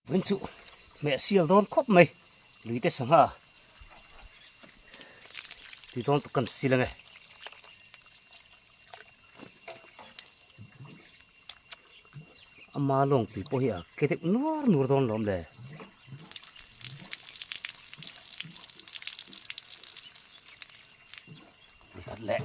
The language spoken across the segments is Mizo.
Vawin chu hmeh sial dawn khawp mai lui te sangha tui dawn tuk kan sil ange. Ama lawng tui pawh hi a ke deuh nuar nuar dawn lawm le. Nikhat leh.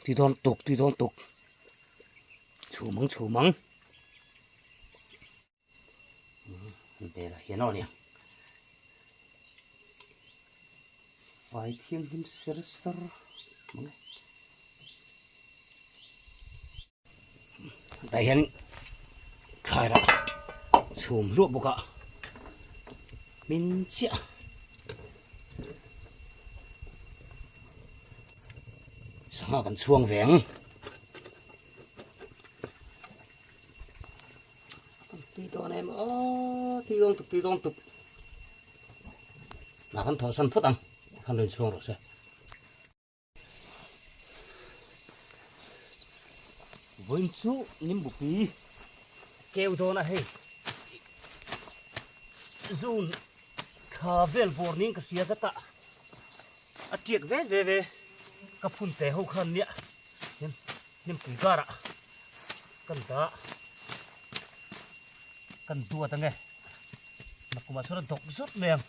Tui dawn tuk tui dawn tuk chhum ang chhum ang bel ah hian aw nia vai thianghlim ser ser mang e tah hian thlai rah chhum hluah bawk a hmin chiah sangha kan chhuang ve ang tui dawn em aw tui dawn tuk tui dawn tuk na kan thawh san phawt ang khan rawn chhuang rawh se. Vawiin chu Nimbupi keu dawn a hei zun thla vel bawr niin ka hria zat a a tiak ve ve ve ka phun te ho khan nia hian hnimpui karah kan dah kan duat ange nakumah chuan a dawk zawt mai ang.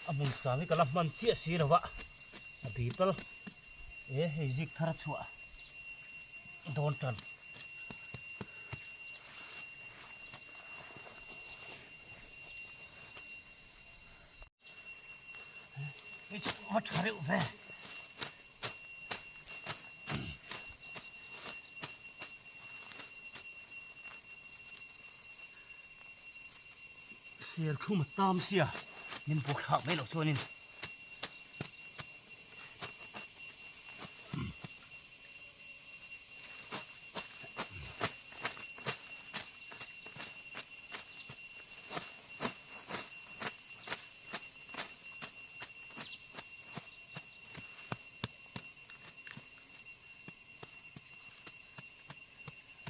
A hmun sang hi ka la hman chiah si lo va, a bi tal e hei zik thar a chhuah dawn tan. Hei chu va tha reuh ve. Serthlum a tam sia min bawk thlak mai loh chuanin.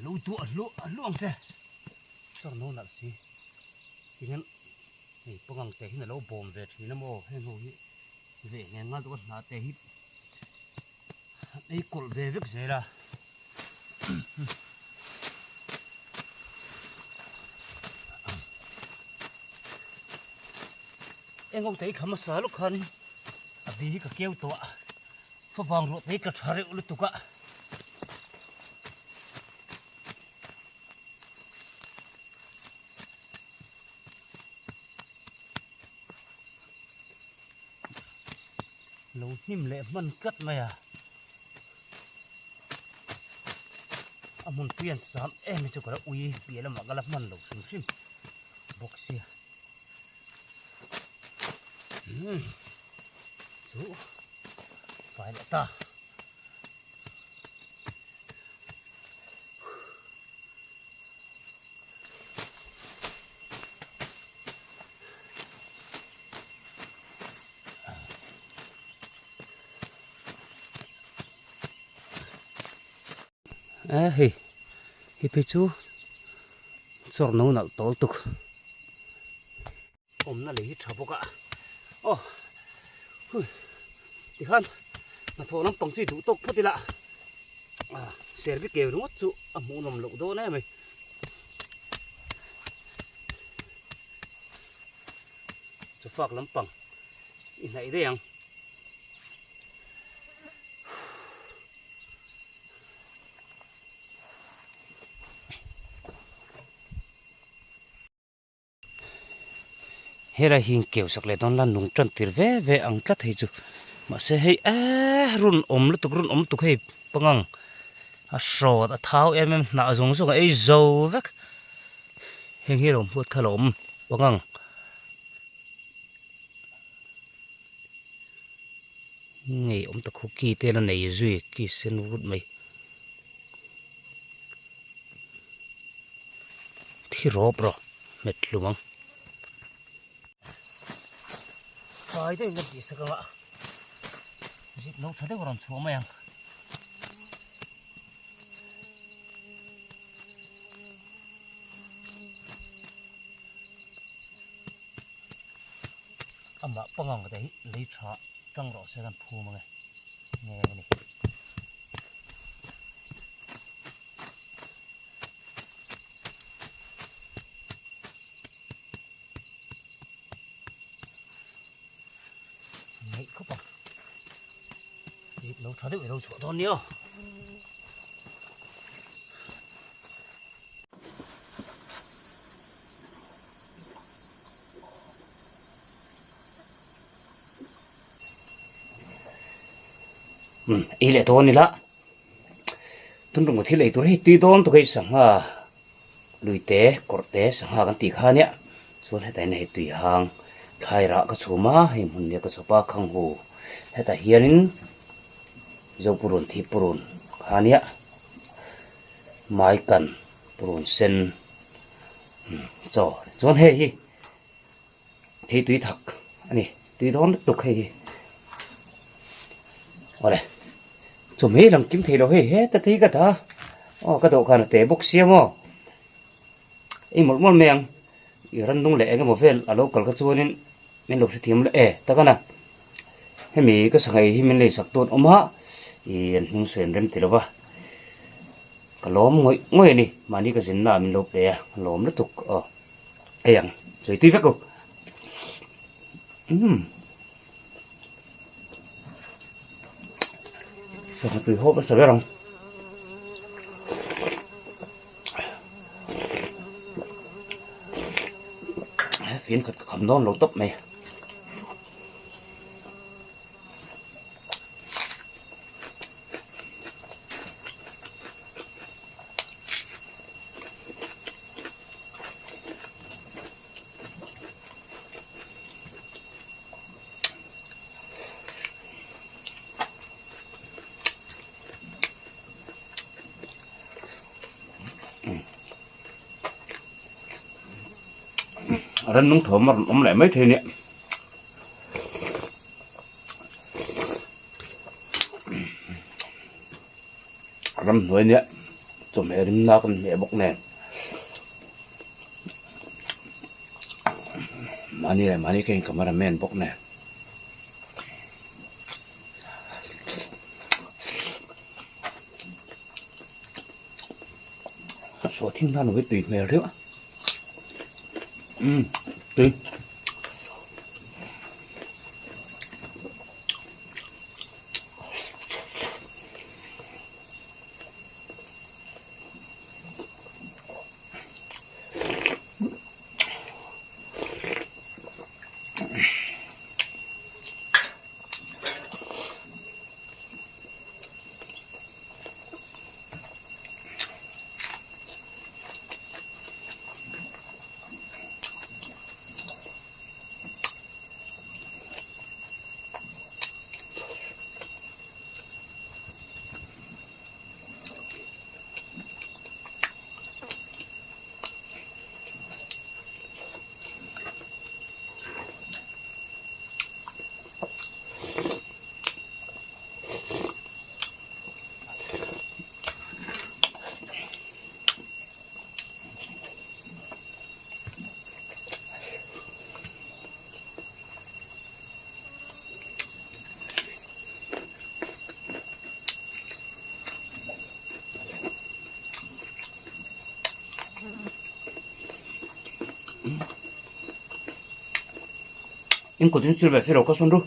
Lo duah hluah hluah ang che char no nalh si tinge hei pangang te hian alo bawm ve thin a maw heng ho hi ve ngen ngal deuh a hna te hi ei kawlh ve vek zel a. Eng ho te hi kham hmasa lawk khan a bi hi ka keu tawh a favang ruah te hi ka tha reuh lutuk a. Lo hnim leh hman tlat mai a. A hmun pui an sam em hi chu ka la ui piah lamah ka la hman lo hrim hrim bawk sia. Umm chu fai leh ta. E hei hi phei chu chawr no nalh tawl tuk awmna lei hi tha bawk a aw hui tikhan hnathawh lampang chu i duh tawk phawt ila service keu ringawt chu a hmuhnawm loh dawn em mai. Chu fak lampang i hnaih daih ang. Helai hi keu sak leh dawn la nung tan tir ve ve ang tlat hei chu mahse hei eee run awm lutuk run awm lutuk hei pangang a hrawt a thau em em hnah zawng zawng a ei zo vek. Heng hi lo hmuat kha lo awm bawk ang. Ngei awm tak khu ki te la nei zui ki sen vut mai. Thi rawp rawh hmet hlum ang. Fai deuhin kan tih sak anga. Zip lo tha deuh a rawn chhuah mai ang. Amah pangang te hi lei tha tang rawh se kan phum ange nge a ni. Ngeih khawp ang. Zip lo tha deuh i lo chhuah dawn nia. Ei leh dawn ila tun rawng thil ei tur hei tui dawn tuk hei sangha lui te kawrh te sangha kan tih kha ania chuan hetah hian hei tui hang thlai rah ka chhum a hei hmun nia ka chhawp a khang hu hetah hianin zopurun thipurun kha ania. Mai kan purun sen chaw chuan hei hi thei tui thak a ni tui dawn lutuk hei hi awle chu mai lang kim thei lo hei heta te hi ka dah a aw ka dawhkan a te bawk sia maw ei mawlh mawlh mai ang i rannung leh eng emaw vel a lo kal kha chuanin min lo hrethiam leh e tak a na hemi ka sangha hi min leisak dawn awm a ih an hnung sawi an rem ti lo va ka lawm ngawih ngawih a ni mahni ka zinna ah min lo pe a ka lawm lutuk aw hei ang sawi tui vek u umm sangha tui hawp a sa ber ang. Fian khat ka kham dawn lo tawp mai. Rannung thawm a rawn awm leh mai thei a nia. Ramhnuai nia chawhmeh rimna kan hmeh bawk nen mahni leh mahni ka in camera man bawk nen. Saw thing hlan hi tui hmel riau a umm tui. In kut in sil ve si lo ka sawn ru.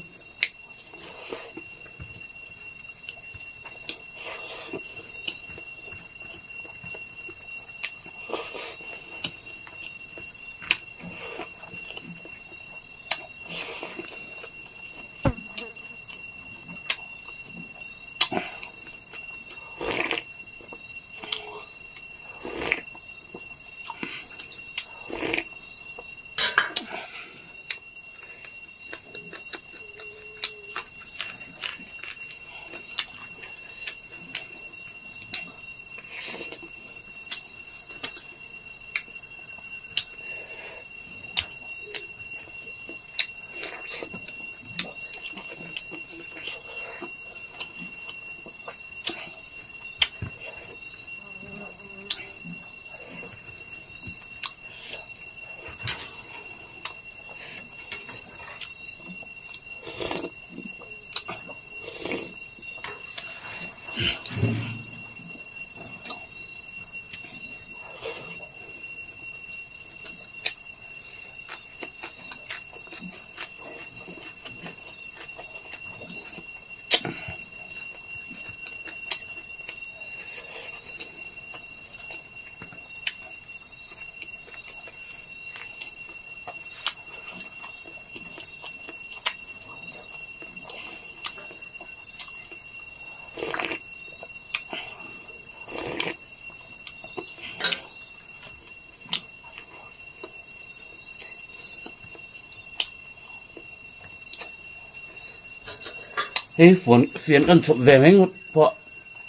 Hei phone fian kan chhawp ve mai ngawt pawh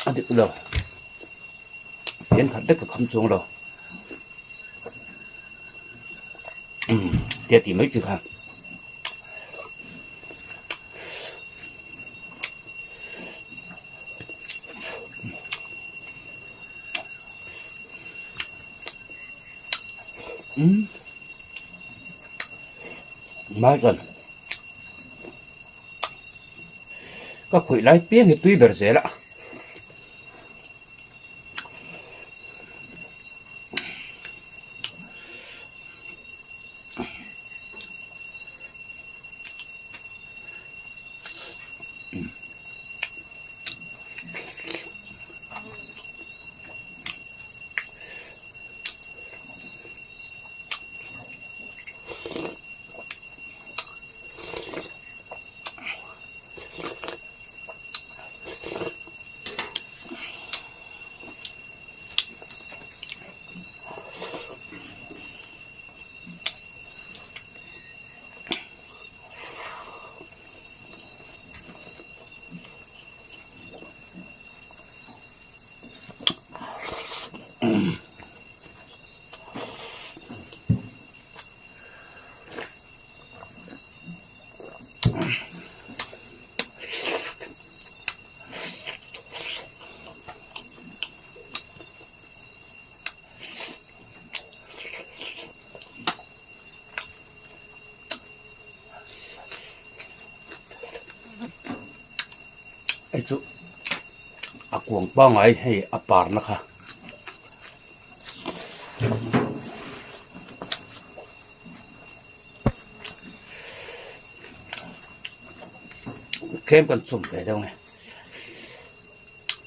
a dik lo fian khat vek ka kham chuang lo umm tia tih mai chi kha. Umm mai chuan ka khawih lai piang hi tui ber zel a. Hei chu a kuang pangngai hei a parna kha. Tlem kan chum ve deuh nge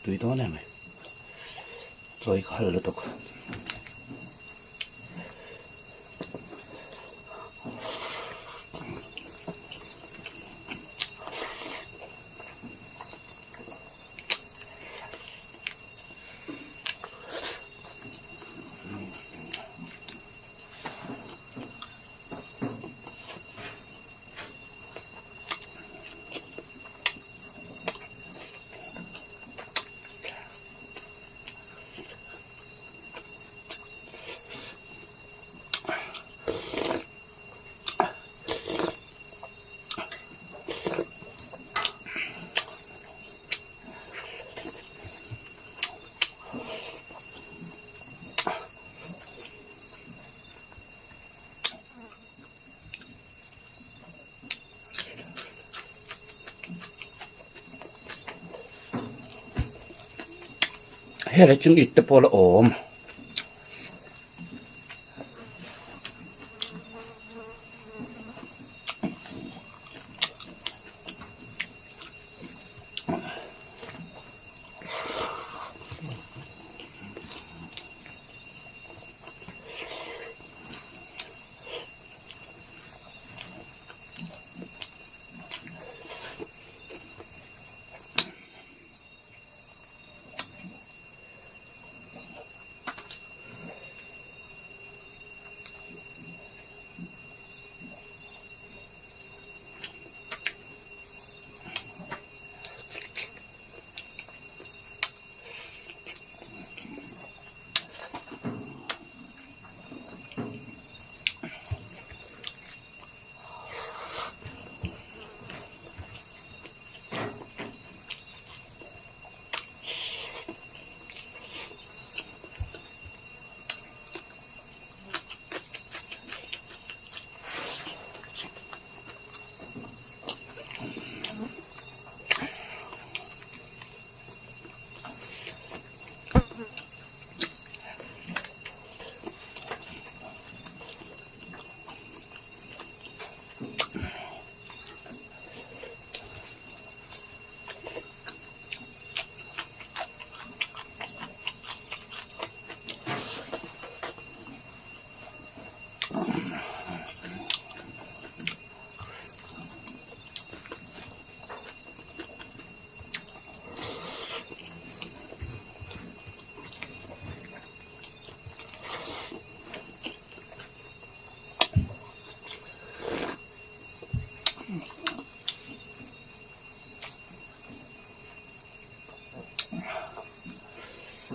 tui dawn em mai chawi kha hal lutuk. Helai chu it te pawh a la awm.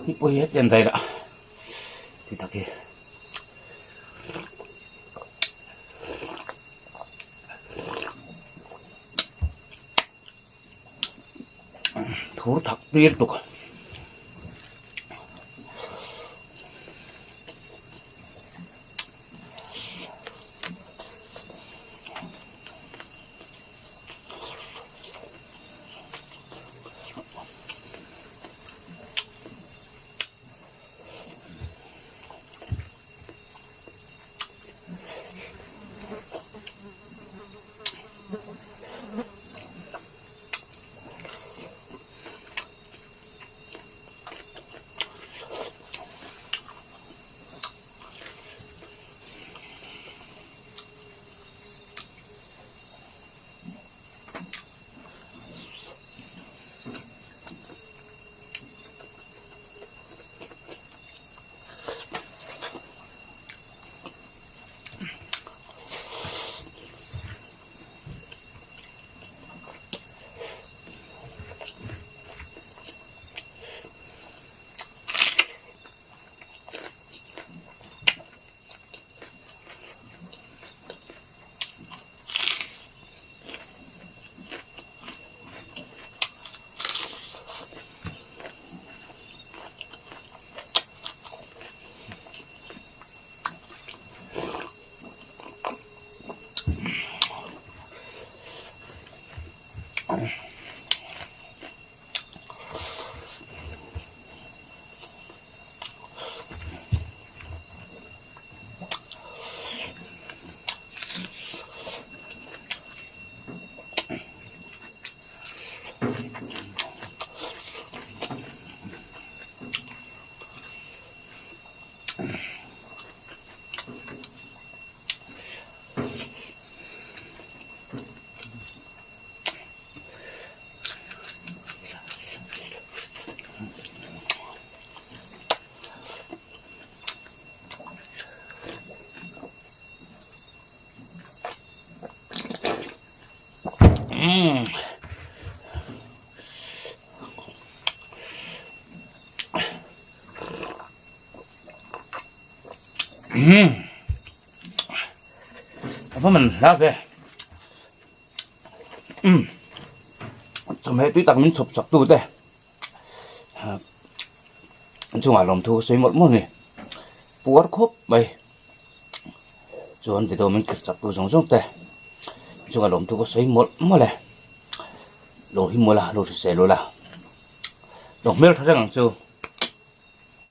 Hi pawh hi hetiang daih lah ti tak hi. Thur thak tir tuk. Umm. Umm. A va man hla ve. Umm. Chawhmeh tui tak min chhawp chak tu te. Chungah lawmthu ka sawi mawlh mawlh a ni. Puar khawp mai. Chuan video min thlir chak tu zawng zawng te chungah lawmthu ka sawi mawlh mawlh e. Lo hi mawlh a, lo hrisel ula. Lo hmeltha reng ang chu.